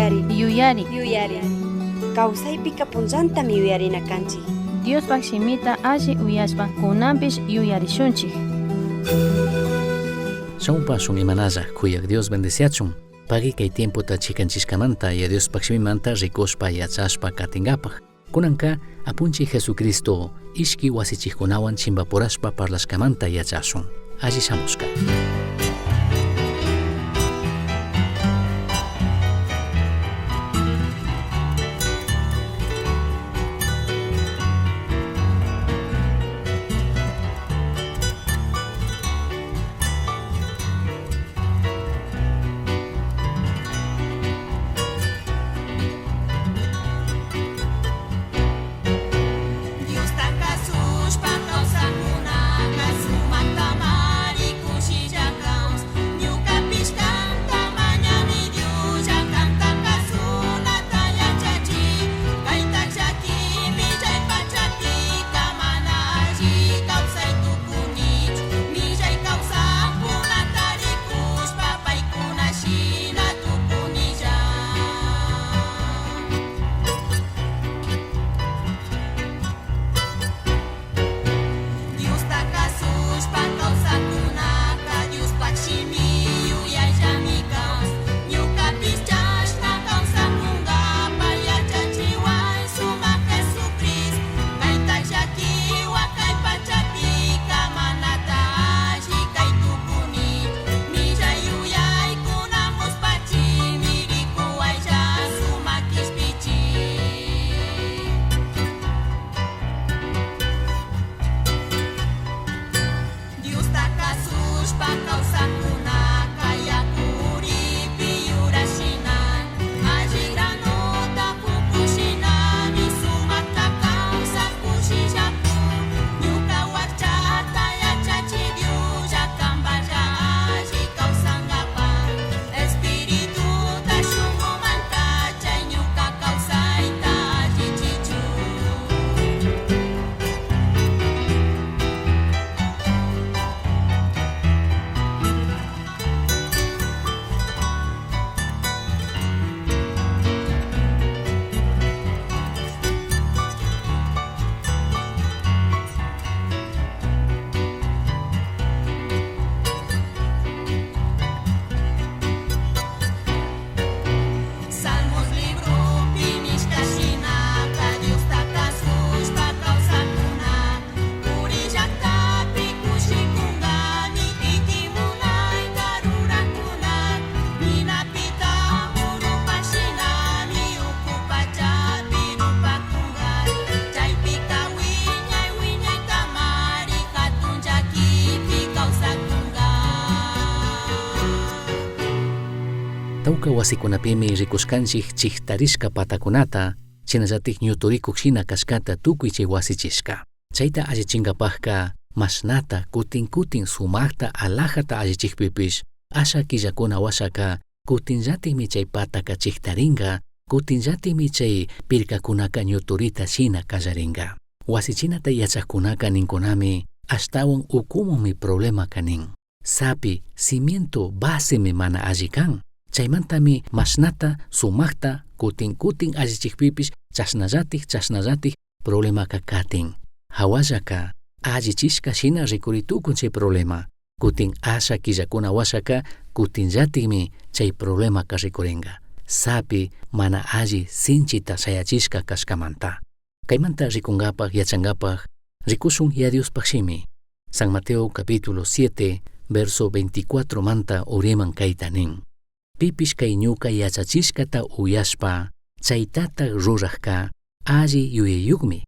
Yuyari. Yuyari. Yuyari. Kawsaypika punllantami yuyarina kanchik. Diospaj shimita alli uyashpa kunanpish yuyarishunchik. Shamupasun imanalla kuyaq Dios bendeciachun. Pagui kay tiempota chikanchishkamanta ya Diospaj shimimanta rikushpa yachashpa katingapaj. Kunanka apunchik Jesucristo ishki wasichikkunawan chimpapurashpa parlashkamanta yachashun. Alli shamushka. Diosta kasushpa kawsakunaka sumaktamari kushilla kawsan. Ñukapish kanta mañani Dioslla kanta kasunata yachachi. Kayta llakimi chay pachapika mana alli kawsay tukunichu. Millay kawsajkunata rikushpa paykuna shina tukunilla. Diosta kasushpa kawsakunaka Diospaj shimi yuyayllami kawsan. Ñukapish chashna kawsakungapa yachachiway sumak Jesucristo. Kayta llakiwan kay pachapika manata alli kay tukunichu. Millay yuyaykuna muspachimi rikuwaylla sumak kishpichi. Diosta kasushpa kawsakunaka yaku uripi yurashina. Alli granota pukushinami sumakta kawsan kushillakun. Ñuka wakchata yachachi Dioslla kanpalla alli kawsankapa. Espirituta shunkuman kachay ñuka kawsayta allichichun. Salmos libropi nishka shinaka Diosta kasushpa kawsakuna. Curi llaktapi kushikungami kikin munayta rurakuna. Ninapi tambo shinami uku pachapi rupakunga. Chaypika wiñay wiñaykamari hatun llakipi kawsakunga. Tawka wasikunapimi rikushkanchik chiktarishka patakunata, shinallatik ñuturikuk shina kashkata tukuy chay wasichishka. Chayta allichinkapakka mashnata kutin kutin sumakta alajata allichikpipish asha killakuna washaka kutinllatikmi chay pataka chiktarinka, kutinllatikmi chay pirkakunaka ñuturita shina kallarinka. Wasichinata yachakkunaka ninkunami ashtawan ukumunmi problemaka nin. Sapi, cimiento, basemi mana alli kan. Chaymantami mashnata, sumakta, kutin kutin allichikpipish chashnallatik chashnallatik problemaka katin. Hawallaka allichishka shina rikuritukun chay problema. Kutin asha killakuna washaka kutinllatikmi chay problemaka rikurinka. Sapi mana alli sinchita shayachishka kashkamanta. Kaymanta rikunkapak yachankapak rikushun ya Diospaj shimi. San Mateo capítulo 7, verso 24 manta uriman kayta nin. Pipish kay ñuka yachachishkata uyashpa chaytatak rurajka alli yuyayukmi.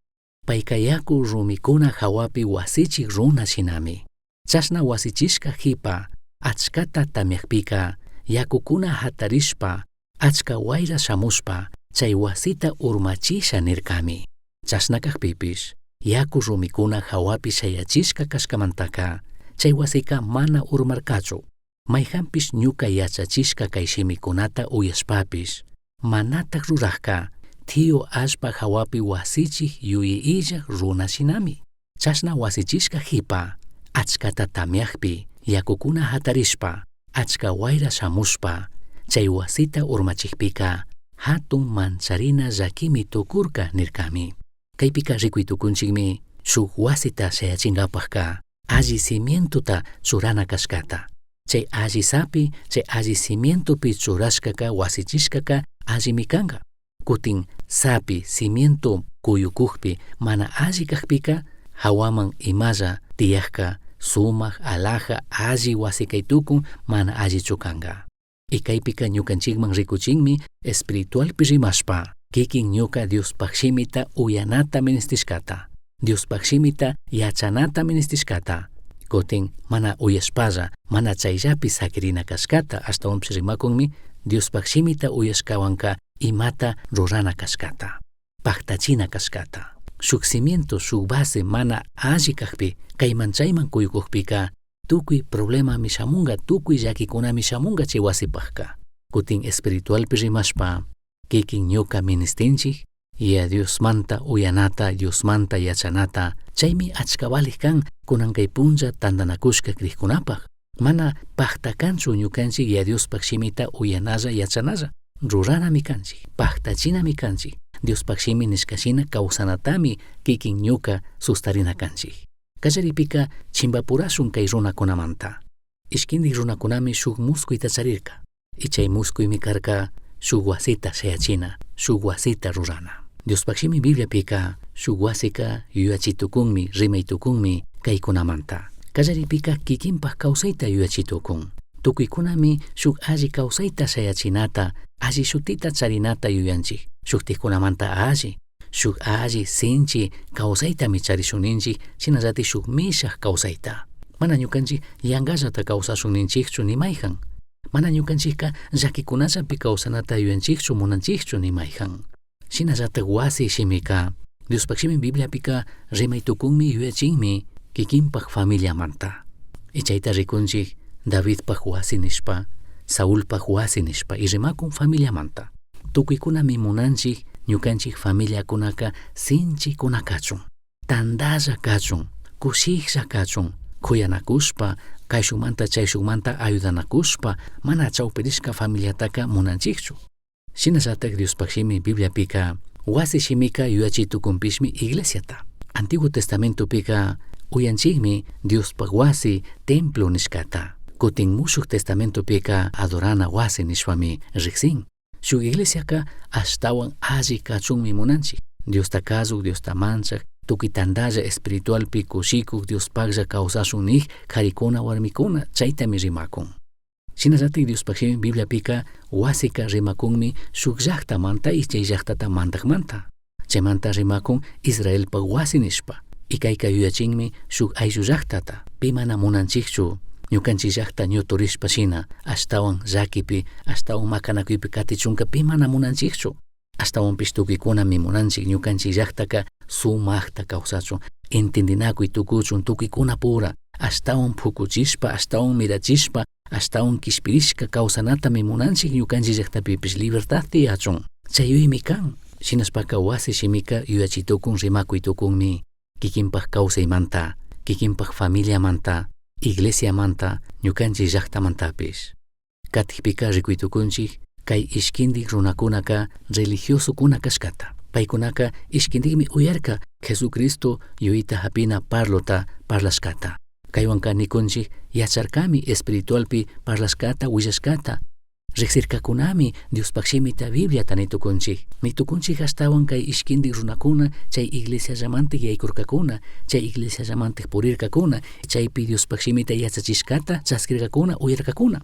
Payka yaku rumikuna hawapi wasichik runa shinami. Chashna wasichishka jipa achkata tamyakpika yakukuna hatarishpa achka wayra shamushpa chay wasita urmachisha nirkami. Chashna kakpipish yaku rumikuna hawapi shayachishka kashkamantaka chay wasika mana urmarkachu. Mayhanpish ñuka yachachishka kay shimikunata uyashpapish manatak rurajka thiyu allpa hawapi wasichik yuyi illak runa shinami. Chashna wasichishka jipa achkata tamyakpi yakukuna hatarishpa achka wayra shamushpa chay wasita urmachikpika jatun mancharina llaquimi tucurca nircami. Caipica ricui tucunchicmi shuj huasita shayachingapajca alli cimientota churana cashcata. Chai alli sapi, chai alli cimientopi churashcaca huasichishcaca allimi canga. Cutin sapi, cimiento cuyucujpi mana alli cajpica jahuaman imalla tiyajca sumaj, alaja, alli huasi cai tucun mana allichu canga. Y caipica ñucanchicman ricuchinmi espiritualpi rimashpa, kikin ñuca Diospaj shimita uyanata ministishcata, Diospaj shimita yachanata ministishcata. Cutin mana uyashpalla, mana chaillapi saquirina cashcata, ashtahuanpish rimacunmi Diospaj shimita uyashcahuanca imata rurana cashcata, pajtachina cashcata. Shuj cimiento, shuj base mana alli cajpi, caiman chaiman cuyucujpica, tucui problemami shamunga, tucui llaquicunami shamunga chay huasipajca. Cutin espiritualpi rimashpa, kikin ñuca ministinchik, Yaya Diosmanta uyanata, Diosmanta yachanata, chaymi achka valij kan kunan kay punlla tandanakushka crijkunapaj. Mana pajta kanchu ñukanchik Yaya Diospaj shimita uyanalla yachanalla, ruranami kanchik, pajtachinami kanchik, Diospaj shimi nishka shina kawsanatami kikin ñuka sustarina kanchik. Kallaripika chimbapurashun kay runakunamanta. Ishkindik runakunami shuk muskuyta charirka. Y chay muskuymi karka shuk wasita shayachina, shuk wasita rurana. Diospaj shimi Bibliapika shuk wasika yuyachitukunmi, rimaytukunmi kaykunamanta. Kallaripika kikinpaj kawsayta yuyachitukun. Tukuykunami shuk alli kawsayta shayachinata, alli shutita charinata yuyanchik. Shuktikkunamanta alli, shuk alli sinchi kawsaytami charishun ninchik, shinallatik shuk mishak kawsayta. Mana ñukanchik yankallata kawsashun ninchikchu ni mayhan. Mana ñukanchikka llakikunallapi kawsanata yuyanchikchu munanchikchu ni mayhan. Shinallatak wasi shimika, Diospaj shimi Bibliapika rimaytukunmi yuyachinmi kikinpaj familiamanta. Y chayta rikunchik Davidpaj wasi nishpa, Saulpaj wasi nishpa, y rimakun familiamanta. Tukuykunami munanchik ñukanchik familiakunaka sinchikuna kachun, tandalla kachun, kushiklla kachun, kuyanakushpa, kayshukmanta chayshukmanta ayudanakushpa, mana chawpirishka familiataka munanchikchu. Shinallatak Diospaj shimi Bibliapika wasi shimika yuyachitukunpishmi iglesiata. Antiguo Testamentopika uyanchikmi Diospaj wasi templo nishkata. Kutin Mushuj Testamentopika adorana wasi nishpami riksin. Shuk iglesiaka ashtawan alli kachunmi munanchik. Diosta kazuk, Diosta manchak, tukuy tandalla espiritualpi kushikuk Diospajlla kawsashun nik karikuna warmikuna chaytami rimakun. Shinallatik Diospaj shimi Bibliapika wasika rimakunmi shuk llaktamanta y chay llaktata mandakmanta. Chaymanta rimakun Israelpaj wasi nishpa. Y kayka yuyachinmi shuk ayllu llaktata. Pi mana munanchikchu ñukanchik llakta ñuturishpa shina ashtawan llakipi, ashtawan makanakuypi katichunka pi mana munanchikchu. Ashtawanpish tukuykunami munanchik ñukanchik llaktaka sumakta kawsachun, entendinakuy tukuchun tukuykunapura, ashtawan pukuchishpa, ashtawan mirachishpa, ashtawan kishpirishka kawsanatami munanchik ñukanchik llaktapipish libertad tiyachun. Chay yuymi kan. Shinashpaka wasi shimika yuyachitukun rimakuy tukunmi kikinpaj kawsaymanta, kikinpaj familiamanta, iglesiamanta, ñukanchik llaktamantapish. Katikpika rikuytukunchik kay ishkindik runakunaka religiosokuna kashkata. Paykunaka ishkindikmi uyarka Jesucristo yuyita hapina parlota parlashkata. Kaywanka nikunchik yacharkami espiritualpi parlashkata willashkata. Riksirkakunami Diospaj shimita Bibliata nitukunchik. Nitukunchik ashtawan kay ishkindik runakuna chay iglesiallamantik yaykurkakuna, chay iglesiallamantik purirkakuna, chaypi Diospaj shimita yachachishkata chaskirkakuna uyarkakuna.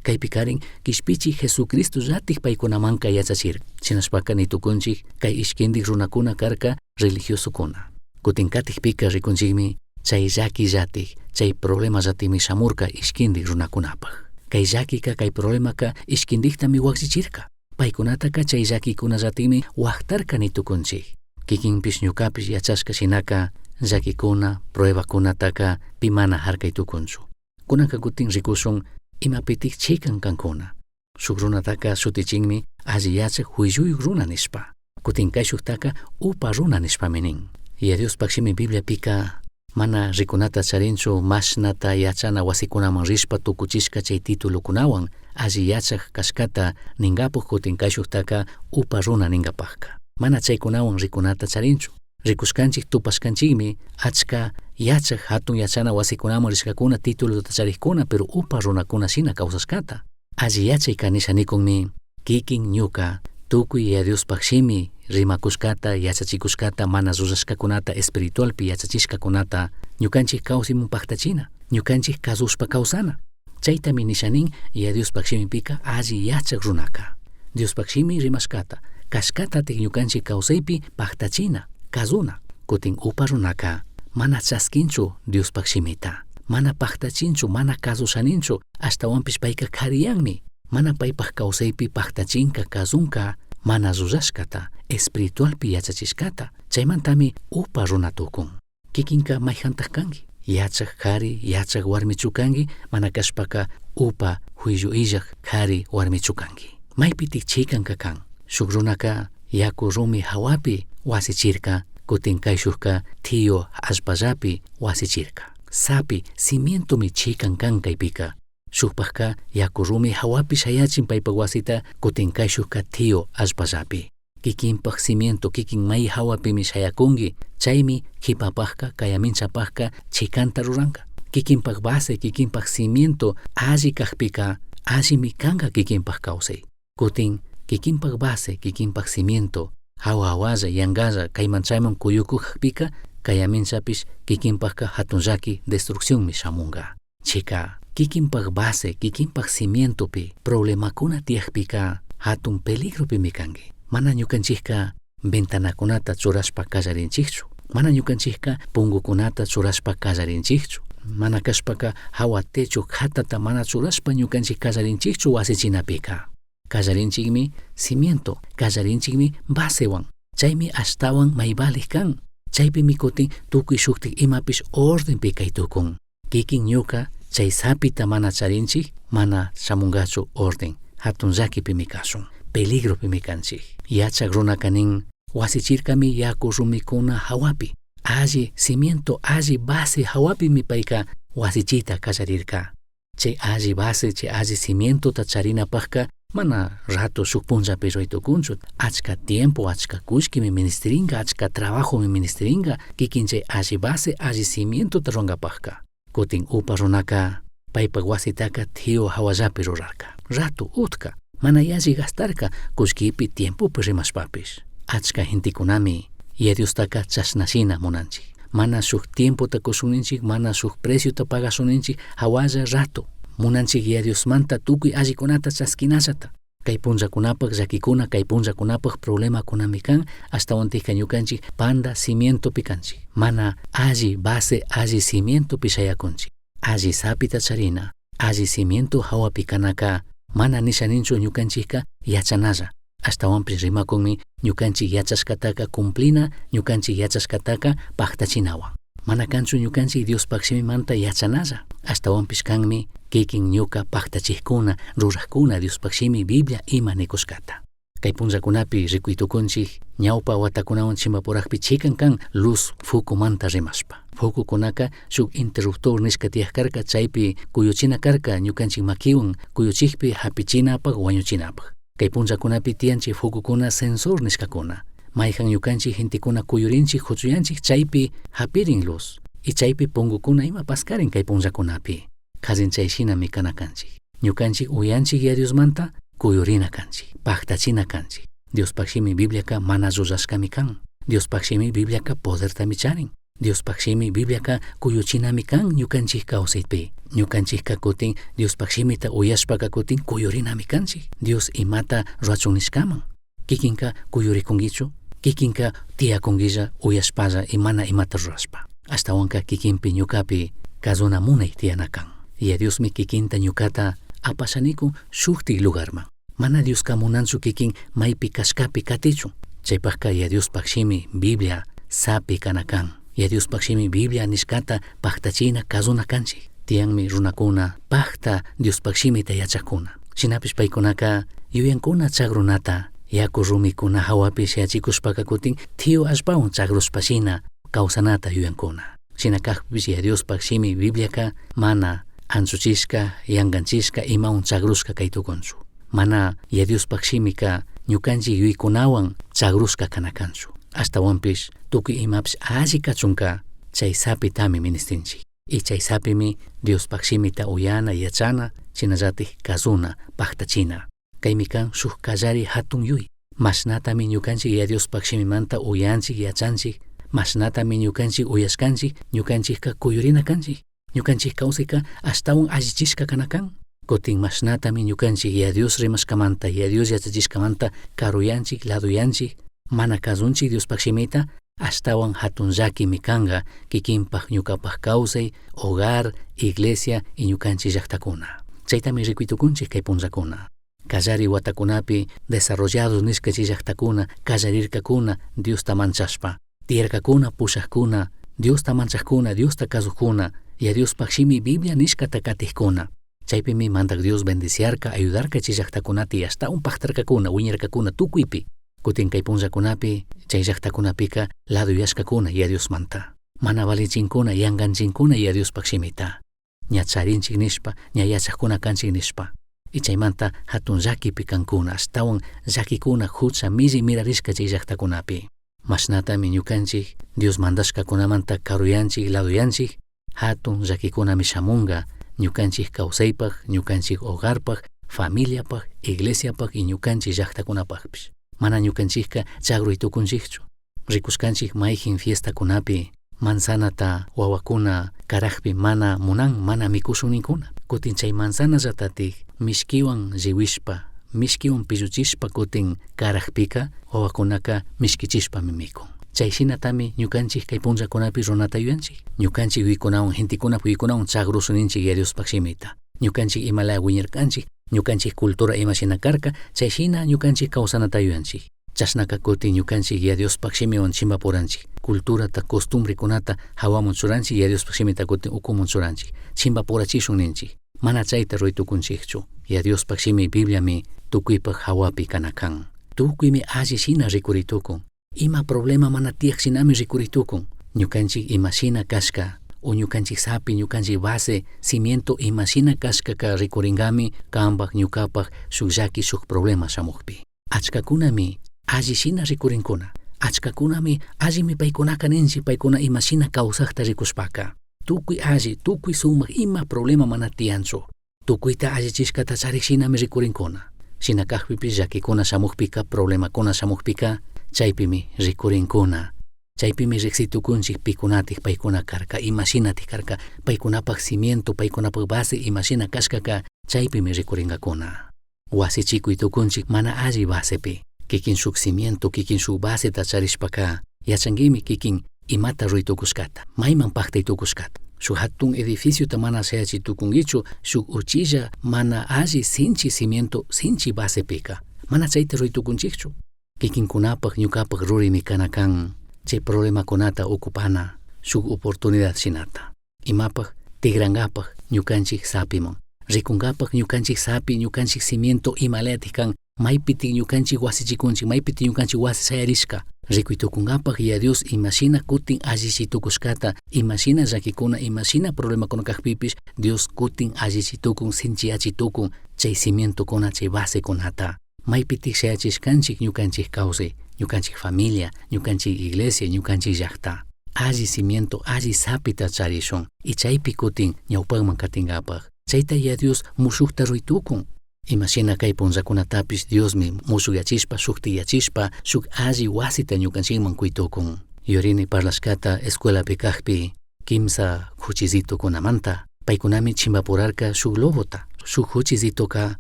Kaypi karin kishpichi Jesucristo llatik paykunamanka yachachirka. Shinashpaka nitukunchik kay ishkindik runakuna karka religiosokuna. Kutin katikpika rikunchikmi chay llaki llatik, chay problema llatikmi shamurka ishkindik runakunapaj. Kay llakika kay problemaka ishkindiktami wakchichirka. Paykunataka chay llakikunallatimi waktarka nitukunchik. Kikinpish ñukapish yachashka shinaka llakikuna, pruebakunataka pi mana harkay tukunchu. Kunanka kutin rikushun imapitik chikan kankuna. Shuk runataka shutichinmi alli yachak huilluyuk runa nishpa. Kutin kay shuktaka upa runa nishpami nin. Yaya Diospaj shimi Bibliapika Mana ricunata charinchu mashnata yachana wasikunaman rishpa tukuchishka chay titulukunawan alli yachaj kashkata ningapuk kutin kayshuktaka upa runa ningapajka. Mana chaykunawan rikunata charinchu. Rikushkanchik tupashkanchikmi achka yachaj hatun yachana wasikunaman rishkakuna tituluta charikuna pero upa runakuna shina kawsashkata. Alli yachayka nisha nikunmi kikin ñuka tukuy Yaya Diospaj shimi rimakushkata yachachikushkata mana rurashkakunata espiritualpi yachachishkakunata ñukanchik kawsaymun paktachina, ñukanchik kasushpa kawsana. Chaytami nisha nin Yaya Diospaj shimipika alli yachak runaka. Diospaj shimi rimashkata, kashkatatik ñukanchik kawsaypi paktachina, kazuna. Kutin upa runaka mana chaskinchu Diospaj shimita, mana paktachinchu, mana kasushaninchu, ashtawanpish payka kariyanmi. Mana paypaj kawsaypi paktachinka kazunka mana rurashkata, espiritualpi yachachishkata, chaymantami upa runa tukun. Kikinka mayjantaj kanki? Yachaj kari, yachaj warmichu kanki, mana kashpaka upa juillu illaj kari warmichu kanki. Maypitik chikanka kan? Shuk runaka yaku rumi hawapi wasichirka, kutin kayshukka thiyu allpallapi wasichirka. Sapi cimientomi chikan kan kaypika. Shukpajka yaku rumi hawapi shayachin paypak wasita, kutin kayshukka thiyu allpallapi. Kikinpaj cimiento, kikin may hawapimi shayakunki, chaymi kipapajka, kayaminchapajka chikanta ruranka. Kikinpaj base, kikinpaj cimiento alli kajpika, allimi kanka kikinpaj kawsay. Kutin kikinpaj base, kikinpaj cimiento, hawa hawalla, yankalla, kayman chayman kuyukujpika, kayaminchapish kikinpajka hatun llaki destruccionmi shamunka. Chika, kikinpaj base, kikinpaj cimientopi problemakuna tiyakpika hatun peligropimi kanki. Mana ñukanchikka ventanakunata churashpa kallarinchikchu. Mana ñukanchikka pungukunata churashpa kallarinchikchu. Mana kashpaka hawa techo hatata mana churashpa ñukanchik kallarinchikchu wasichinapika. Kallarinchikmi cimiento, kallarinchikmi basewan. Chaymi ashtawan maybalik kan. Chaypimi kutin tukuy shuktik imapish ordenpi kay tukun. Kikin ñuka chay sapita mana charinchik, mana shamungachu orden. Hatun llakipimi kashun, peligropimi kanchik. Yachak runaka nin, wasichirkami yaku rumikuna hawapi. Alli cimiento, alli base hawapimi payka wasichita kallarirka. Chay alli base, chay alli cimientota charinapajka mana rato shuk punllapi ruray tukunchu. Achka tiempo, achka kullkimi ministringa, achka trabajomi ministringa, kikin chay alli base, alli cimientota rurankapajka. Kutin upa runaka paypak wasitaka thiyu hawallapi rurarka. Rato utka, mana yalli gastarka kullkipi tiempopi rimashpapish. Achka gentekunami Yaya Diostaka chashnashina munanchik. Mana shuk tiempota kushuninchik, mana shuk preciota pagashuninchik, hawalla rato. Munanchik Yaya Diosmanta tukuy allikunata chaskinallata. Kay punllakunapaj llakikuna, kay punllakunapaj problemakunami kan, ashtawantikka ñukanchik panda cimientopi kanchik. Mana alli base, alli cimientopi shayakunchik. Alli sapita charina, alli cimiento hawapi kanaka, mana nishaninchu ñukanchikka yachanalla. Ashtawanpish rimakunmi ñukanchik yachashkataka cumplina, ñukanchik yachashkataka paktachinawan. Mana kanchu ñukanchik Diospaj shimimanta yachanalla. Ashtawanpish kanmi kikin ñuka paktachikkuna, rurakkuna Diospaj shimi Biblia ima nikushkata. Kay punllakunapi rikuy tukunchik ñawpa watakunawan chimpapurakpi chikan kan luz fukumanta rimashpa. Fukukunaka shuk interruptor nishka tiyaj karka, chaypi kuyuchina karka ñukanchik makiwan kuyuchikpi hapichinapaj wañuchinapaj. Kay punllakunapi tiyanchik fukukuna sensor nishkakuna. Mayjan ñukanchik gentekuna kuyurinchik huchuyanchik chaypi hapirin luz. Y chaypi pungukuna ima paskarin kay punllakunapi. Kallin chay shinami kana kanchik. Ñukanchik uyanchik Yaya Diosmanta kuyurina kanchik, paktachina kanchik. Diospaj shimi Bibliaka mana llullashkami kan. Diospaj shimi Bibliaka podertami charin. Diospaj shimi Bibliaka kuyuchinami kan ñukanchik kawsaypi. Ñukanchikka kutin Diospaj shimita uyashpaka kutin kuyurinami kanchik. Dios imata rurachun nishkaman. Kikinka kuyurikunkichu, kikinka tiyakunkilla uyashpalla y mana imata rurashpa. Ashtawanka kikinpi ñukapi kazuna munay tiyana kan. Yaya Diosmi kikinta ñukata apashanikun shuktik lugarman. Mana Dioska munanchu kikin maypi kashkapi katichun. Chaypajka Yaya Diospaj shimi Biblia sapi kana kan. Yaya Diospaj shimi Biblia nishkata paktachina kazuna kanchik. Tiyanmi runakuna pakta Diospaj shimita yachakuna. Shinapish paykunaka yuyankuna chagrunata yaku rumikuna hawapi shayachikushpaka kutin thiyu allpawan chagrushpashina kawsanata yuyankuna. Shina cajpipish Yaya Diospaj shimi Bibliaca mana anchuchishca, yanganchishca, imahuan chagrushca cai tucunchu. Mana Yaya Diospaj shimica ñucanchij yuyaicunahuan chagrushca cana canchu. Ashtahuanpish tucui imapish alli cachunca chai sapitami ministinchij. Y chai sapimi Diospaj shimita uyana, yachana, shinallataj cazuna, pajtachina. Caimi can shuj callari jatun yuyai. Mashnatami ñucanchij Yaya Diospaj shimimanta uyanchij, yachanchij, mashnatami ñucanchij uyashcanchij, ñucanchijca cuyurina canchij. Ñucanchij causaica ashtahuan allichishca cana can. Cutin mashnatami ñucanchij Yaya Dios rimashcamanta, Yaya Dios yachachishcamanta caruyanchij, ladoyanchij, mana cazunchij Diospaj shimita, ashtahuan jatun llaquimi canga quiquinpaj ñucapaj causai, hogar, iglesia y ñucanchij llajtacuna. Chaitami ricui tucunchij cai punllacuna. Callari huatacunapi desarrollados nishca chay llajtacuna callarircacuna Diosta manchashpa. Tiyarcacuna pushajcuna, Diosta manchajcuna, Diosta cazujcuna, Yaya Diospaj shimi Biblia nishcata catijcuna. Chaipimi Mandaj Dios bendiciarca, ayudarca chay llajtacunata y ashtahuan pajtarcacuna, huiñarcacuna tucuipi. Cutin cai punllacunapi chay llajtacunapica ladoyashcacuna Yaya Diosmanta. Mana valichincuna, yanganchincuna Yaya Diospaj shimita. Ña charinchij nishpa, ña yachajcuna canchij nishpa. Y chaimanta jatun llaquipi cancuna, ashtahuan llaquicuna jucha millai mirarishca chay llajtacunapi. Mashnatami ñucanchij Dios mandashcacunamanta caruyanchij, ladoyanchij, jatun llaquicunami shamunga ñucanchij causaipaj, ñucanchij hogarpaj, familiapaj, iglesiapaj y ñucanchij llajtacunapajpish. Mana ñucanchijca chagrui tucunchijchu. Ricushcanchij maijin fiestacunapi manzanata huahuacuna carajpi mana munan, mana micushun nincuna. Cutin chay manzanallatataj mishquihuan llihuishpa, mishquihuan pilluchishpa cutin carajpica huahuacunaca mishquichishpami micun. Chay shinatami ñucanchij cai punllacunapi runata yuyanchij. Ñucanchij yuyaicunahuan, gentecunapaj yuyaicunahuan chagrushun ninchij Yaya Diospaj shimita. Ñucanchij imalaya huiñarcanchij, ñucanchij cultura ima shina carca, chay shina ñucanchij causanata yuyanchij. Chashnaca cutin ñucanchij Yaya Diospaj shimihuan chimbapuranchij. Culturata, costumbrecunata jahuaman churanchij, Yaya Diospaj shimita cutin ucuman churanchij. Chimbapurachishun ninchij. Mana chaita rurai tucunchijchu. Yaya Diospaj shimi Bibliami tucuipaj jahuapi cana can. Tucuimi alli shina ricuri tucun. Ima problema mana tiyaj shinami ricuri tucun. Ñucanchij ima shina cashca o ñucanchij sapi, ñucanchij base, cimiento ima shina cashcaca ricuringami cambaj, ñucapaj shuj llaqui, shuj problema shamujpi. Achcacunami alli shina ricurincuna. Achcacunami allimi paicunaca ninchij, paicuna ima shina causajta ricushpaca. Tucui alli, tucui sumaj, ima problema mana tiyanchu. Tucuita allichishcata charij shinami ricurincuna. Shina cajpipish llaquicuna shamujpica, problemacuna shamujpica, chaipimi ricurincuna. Chaipimi rijsi tucunchij picunataj paicuna carca, ima shinataj carca, paicunapaj cimiento, paicunapaj base ima shina cashcaca, chaipimi ricuringacuna. Huasichicui tucunchij mana alli basepi. Quiquin shuj cimiento, quiquin shuj baseta charishpaca, yachanguimi quiquin imata rurai tucushcata, maiman pajtai tucushcata. Shuj jatun edificiota mana shayachi tucunguichu shuj uchilla mana alli sinchi cimiento, sinchi basepica. Mana chaita rurai tucunchijchu. Quiquincunapaj ñucapaj rurimi cana can chay problemacunata ocupana shuj oportunidad shinata. Imapaj tigrangapaj ñucanchij sapiman. Ricungapaj ñucanchij sapi, ñucanchij cimiento imalayataj can, maipitik ñucanchij huasichicunchij, maipitik ñucanchij huasi shayarishca. Ricui tucungapaj Yaya Dios ima shina cutin allichi tucushcata, ima shina llaquicuna, ima shina problemacuna cajpipish Dios cutin allichi tucun, sinchiyachi tucun chay cimientocuna, chay basecunata. Maipitik shayachishcanchij ñucanchij causai, ñucanchij familia, ñucanchij iglesia, ñucanchij llajta. Alli cimiento, alli sapita charishun y chaipi cutin ñaupajman catingapaj. Chaita Yaya Dios mushujta rurai tucun. Ima shina cai punllacunatapish Diosmi mushujyachishpa, shujtiyachishpa, shuj alli huasita ñucanchijman cui tucun. Yuyarini parlashcata escuelapi cajpi quimsa juchizitocunamanta, paicunami chimbapurarca shuj lobota. Shuj juchizitoca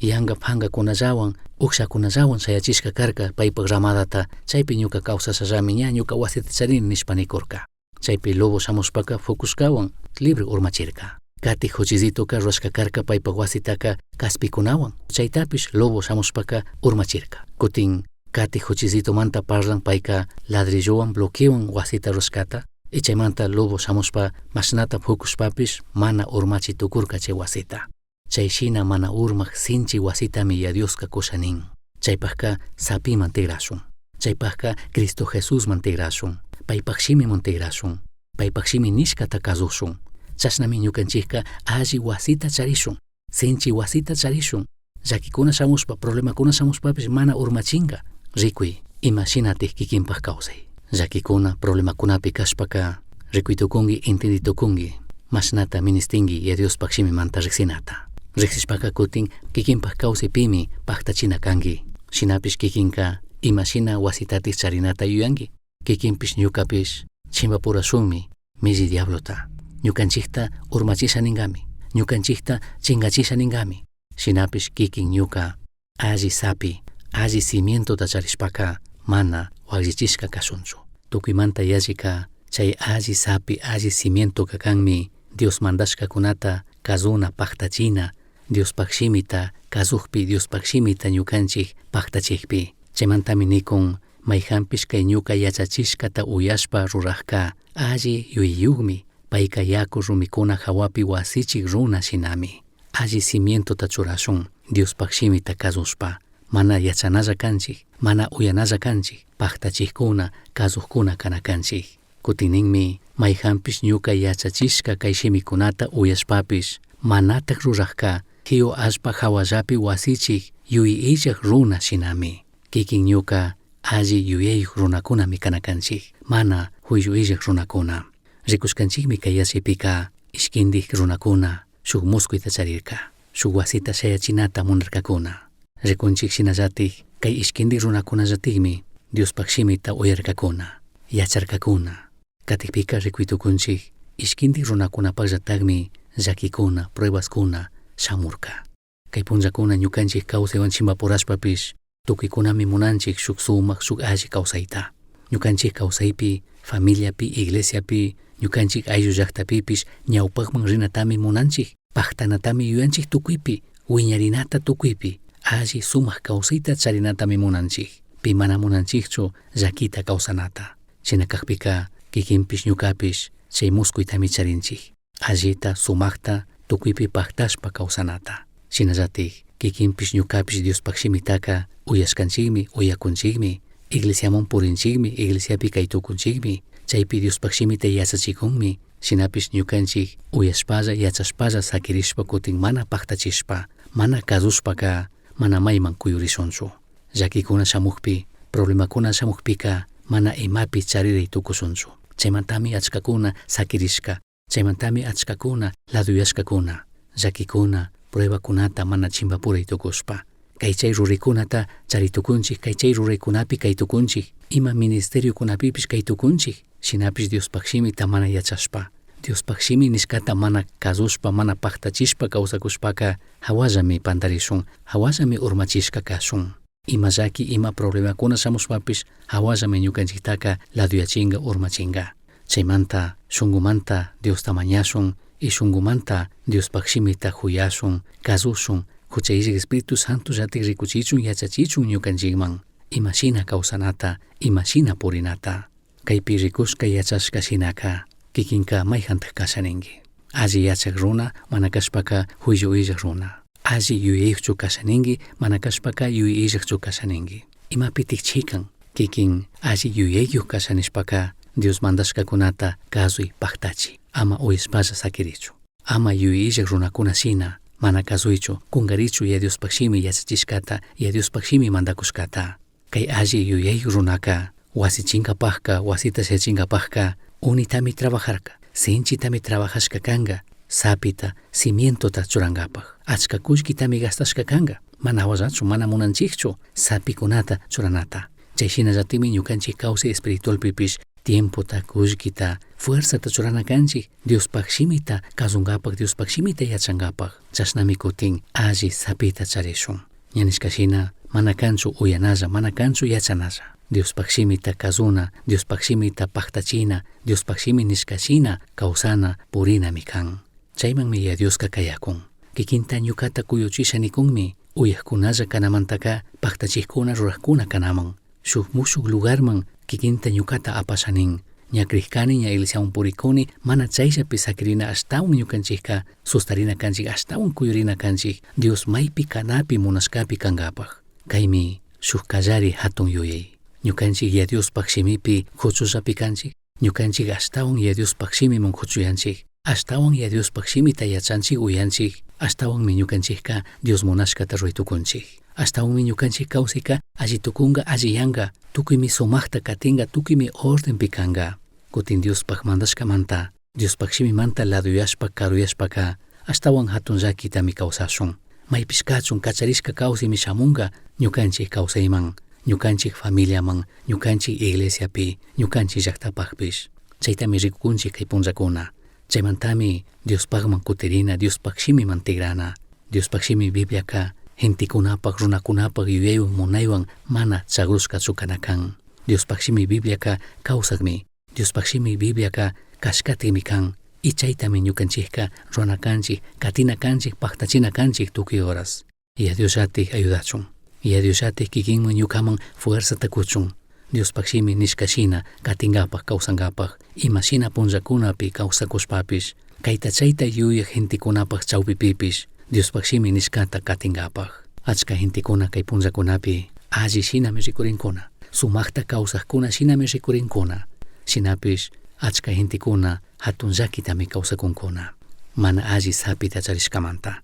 yanga pangacunallahuan, ujshacunallahuan shayachishca carca paipaj ramadata, chaipi ñuca causashallami ña ñuca huasita charini nishpa nicurca. Chaipi lobo shamushpaca fucushcahuan libre urmachirca. Catij juchizitoca rurashca carca paipaj huasitaca caspicunahuan, chaitapish lobo shamushpaca urmachirca. Cutin catij juchizitomanta parlan paica ladrillohuan, bloquehuan huasita rurashcata, y chaimanta lobo shamushpa mashnata fucushpapish mana urmachi tucurca chay huasita. Chay shina mana urmaj sinchi huasitami Yaya Diosca cusha nin. Chaipajca sapiman tigrashun. Chaipajca Cristo Jesusman tigrashun. Paipaj shimiman tigrashun. Paipaj shimi nishcata cazushun. Chashnami ñucanchijca alli huasita charishun, sinchi huasita charishun. Llaquicuna shamushpa, problemacuna shamushpapish mana urmachinga. Ricui, ima shinataj kikinpaj causai. Llaquicuna, problemacunapi cashpaca, ricui tucungui, entendi tucungui, mashnata ministingui Yaya Diospaj shimimanta rijsinata. Rijsishpaca cutin kikinpaj causaipimi pajtachina cangui. Shinapish kikinca ima shina huasitataj charinata yuyangui. Kikinpish ñucapish chimbapurashunmi milli diablota. Ñucanchijta urmachisha ningami, ñucanchijta chingachisha ningami. Shinapish kikin ñuca alli sapi, alli cimientota charishpaca mana huagllichishca cashunchu. Tucuimanta yallica chai alli sapi, alli cimientoca canmi Dios mandashcacunata cazuna, pajtachina, Diospaj shimita cazujpi, Diospaj shimita ñucanchij pajtachijpi. Chaimantami nicun, maijanpish cai ñuca yachachishcata uyashpa rurajca alli yuyaiyujmi, paica yacu rumicuna jahuapi huasichij runa shinami. Alli cimientota churashun, Diospaj shimita cazushpa. Mana yachanalla canchij, mana uyanalla canchij, pajtachijcuna, cazujcuna cana canchij. Cutin ninmi, maijanpish ñuca yachachishca cai shimicunata uyashpapish, manataj rurajca, jiyu allpa jahuallapi huasichij yuyai illaj runa shinami. Kikin ñuca alli yuyaiyuj runacunami cana canchij, mana juillu illaj runacuna. Ricushcanchijmi cai yachaipica ishquindij runacuna shuj muscuita charirca, shuj huasita shayachinata munarcacuna. Ricunchij shinallataj cai ishquindij runacunallatajmi Diospaj shimita uyarcacuna, yacharcacuna. Catijpica ricui tucunchij ishquindij runacunapajllatajmi llaquicuna, pruebascuna shamurca. Cai punllacuna ñucanchij causaihuan chimbapurashpapish tucuicunami munanchij shuj sumaj, shuj alli causaita. Ñucanchij causaipi, familiapi, iglesiapi, ñucanchij ayllu llajtapipish ñaupajman rinatami munanchij, pajtanatami yuyanchij tucuipi, huiñarinata tucuipi, alli sumaj causaita charinatami munanchij. Pi mana munanchijchu llaquita causanata. Shina cajpica kikinpish ñucapish chay muscuitami charinchij. Allita, sumajta, tucuipi pajtashpa causanata. Shinallataj kikinpish ñucapish Diospaj shimitaca uyashcanchijmi, uyacunchijmi, iglesiaman purinchijmi, iglesiapi cai tucunchijmi, chaipi Diospaj shimita yachachicunmi, shinapish ñucanchij uyashpalla, yachashpalla saquirishpa cutin mana pajtachishpa, mana cazushpaca mana maiman cuyurishunchu. Llaquicuna shamujpi, problemacuna shamujpica mana imapi charirai tucushunchu. Chaimantami achcacuna saquirishca, chaimantami achcacuna laduyashcacuna, llaquicuna, pruebacunata mana chimbapurai tucushpa. Cai chai ruraicunata chari tucunchij, cai chai ruraicunapi cai tucunchij, ima ministeriocunapipish cai tucunchij, shinapish Diospaj shimita mana yachashpa, Diospaj shimi nishcata mana cazushpa, mana pajtachishpa causacushpaca jahuallami pandarishun, jahuallami urmachishca cashun. Ima llaqui, ima problemacuna shamushpapish jahuallami ñucanchijtaca laduyachinga, urmachinga. Chaimanta shungumanta Diosta mañashun y shungumanta Diospaj shimita juyashun, cazushun, jucha illaj Espíritu Santo llatik ricuchichun, yachachichun ñucanchijman, ima shina causanata, ima shina purinata. Caipi ricushca yachashca shinaca, kikinca maijantaj casha ningui. Alli yachaj runa, mana cashpaca juillu illaj runa. Alli yuyaiyujchu casha ningui, mana cashpaca yuyai illajchu casha ningui. Imapitik chican, kikin alli yuyaiyuj casha nishpaca, Dios mandashcacunata cazui pajtachi, ama uyashpalla saquirichu. Ama yuyai illaj runacuna shina, mana cazuichu, cungarichu Yaya Diospaj shimi yachachishcata, Yaya Diospaj shimi mandacushcata. Cai alli yuyaiyuj runaca, huasichingapajca, huasita shayachingapajca, unitami trabajarca, sinchitami trabajashca canga, sapita, cimientota churangapaj. Achca cullquitami gastashca canga, mana jahuallachu, mana munanchijchu sapicunata churanata. Chai shinallatimi ñucanchij causai espiritualpipish tiempota, cullquita, fuerzata churana canchij, Diospaj shimita cazungapaj, Diospaj shimita yachangapaj. Chashnami cutin alli sapita charishun. Ña nishca shina, mana canchu uyanalla, mana canchu yachanalla. Diospaj shimita cazuna, Diospaj shimita pajtachina, Diospaj shimi nishca shina causana purinami can. Chaimanmi Yaya Diosca cayacun. Kikinta ñucata cuyuchisha nicunmi, uyajcunalla canamantaca pajtachijcuna rurajcuna canaman. Shuj mushuj lugarman kikinta ñucata apasha nin. Ña crijcani, ña iglesiaman puricuni, mana chaillapi saquirina ashtahuan ñucanchijca sustarina canchij, ashtahuan cuyurina canchij, Dios maipi canapi munashcapi cangapaj. Caimi shuj callari jatun yuyai. Ñucanchij Yaya Diospaj shimipi juchullapi canchij. Ñukanchik ashtawan Yaya Diospaj shimiman kuchuyanchik, ashtawan Yaya Diospaj shimita yachanchik uyanchik, ashtawanmi ñukanchikka Dios munashkata ruray tukunchik. Ashtawanmi ñukanchik kawsayka alli tukunka alliyanga, tukuymi sumaqta katinka, tukuymi ordenpi kanka. Kutin Diospaj mandashkamanta, Diospaj shimimanta laduyashpa karuyashpaka ashtawan hatun llakitami kawsashun. Maypish kachun kacharishka kawsaymi shamunka ñukanchik kawsayman, ñukanchik familiaman, ñukanchik iglesiapi, ñukanchik llaqtapaqpish. Chaytami rikukunchik kay punllakuna. Chaymantami Diospaqman kutirina, Diospaq shimiman tigrana. Diospaq shimi Bibliaka gentekunapaq, runakunapaq yuyaywan munaywan mana chagrushkachu kana kan. Diospaq shimi Bibliaka kawsaqmi. Diospaq shimi Bibliaka kashkatimi kan. Y chaytami ñukanchikka rurana kanchik, katina kanchik, paqtachina kanchik tukuy horas. Yaya Diosllatik ayudachun. Yaya Diosllatik kikinman ñukaman fuerzata kuchun. Diospaq shimi nishka shina katinkapak kawsankapak, ima shina punllakunapi kawsakushpapish, kayta chayta yuyaq gentekunapak chawpipipish, Diospaq shimi nishkata katinkapak. Achka gentekuna kay punllakunapi alli shinami rikurinkuna, sumaqta kawsaqkuna shinami rikurinkuna, shinapish achka gentekuna hatun llakitami kawsakunkuna, mana alli sapita charishkamanta.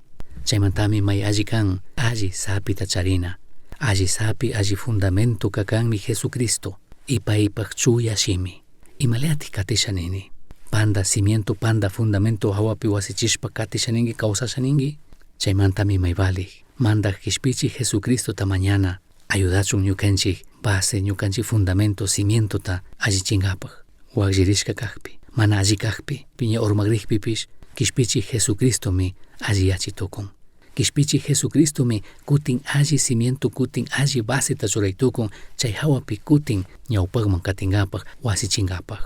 Chaymantami may alli kan alli sapita charina, alli sapi alli fundamento kanmi Jesucristo y paypaq chuya shimi. Imalatik katisha nini? Panda cimiento, panda fundamento hawapi wasichishpa katisha ninki, kawsasha ninki? Chaymantami may valik, mandaj kishpichik Jesucristota mañana ayudachun ñukanchik base, ñukanchik fundamento, cimientota allichinkapak. Wakllirishka kakpi, mana alli kakpi, piña urmakrikpipish, kishpichik Jesucristomi alliyachi tukun. Kishpichik Jesucristomi kutin alli cimiento, kutin alli baseta churay tukun, chay hawapi kutin ñawpaqman katinkapak, wasichinkapak.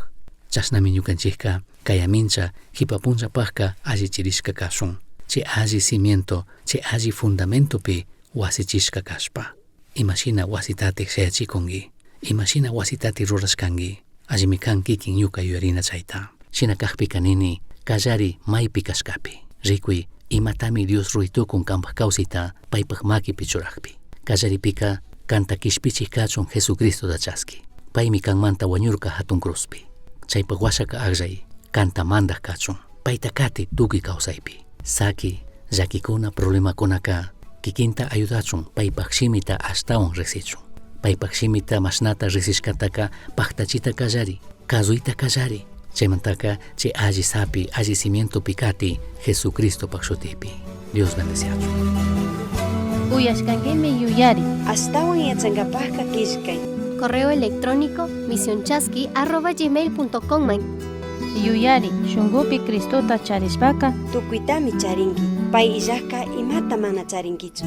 Chashnami ñukanchikka kayamincha hipapunllapaqka allichirishka kashun. Chay alli cimiento, chay alli fundamentopi wasichishka kashpa. Imashina wasitatik shayachikunki, imashina wasitatik rurashkanki, allimi kan kikin ñuka yuyarina chayta. Shina kakpika nini, kallari maypi kashkapi. Rikuy imatami Dios ruray tukun kanpak kawsayta paypak makipi churakpi. Kallaripika kanta kishpichik kachun Jesucristota chaski. Paymi kanmanta wañurka hatun cruzpi. Chaypak washaka akllay kanta mandak kachun. Payta kati tukuy kawsaypi. Saki llakikuna problemakunaka kikinta ayudachun paypak shimita ashtawan riksichun. Paypak shimita mashnata riksishkataka paktachita kallari, kasuyta kallari. Chaymantaka chay alli sapi, alli cimientopi kati Jesucristopak shutipi. Dios bendeciachun. Uyashkankimi yuyari. Ashtawan yachankapajka killkay. Correo electrónico misionchasqui@gmail.com. Yuyari, shunkupi Cristota charishpaka Tukuytami charinki. Pay illajka imata mana charinkichu.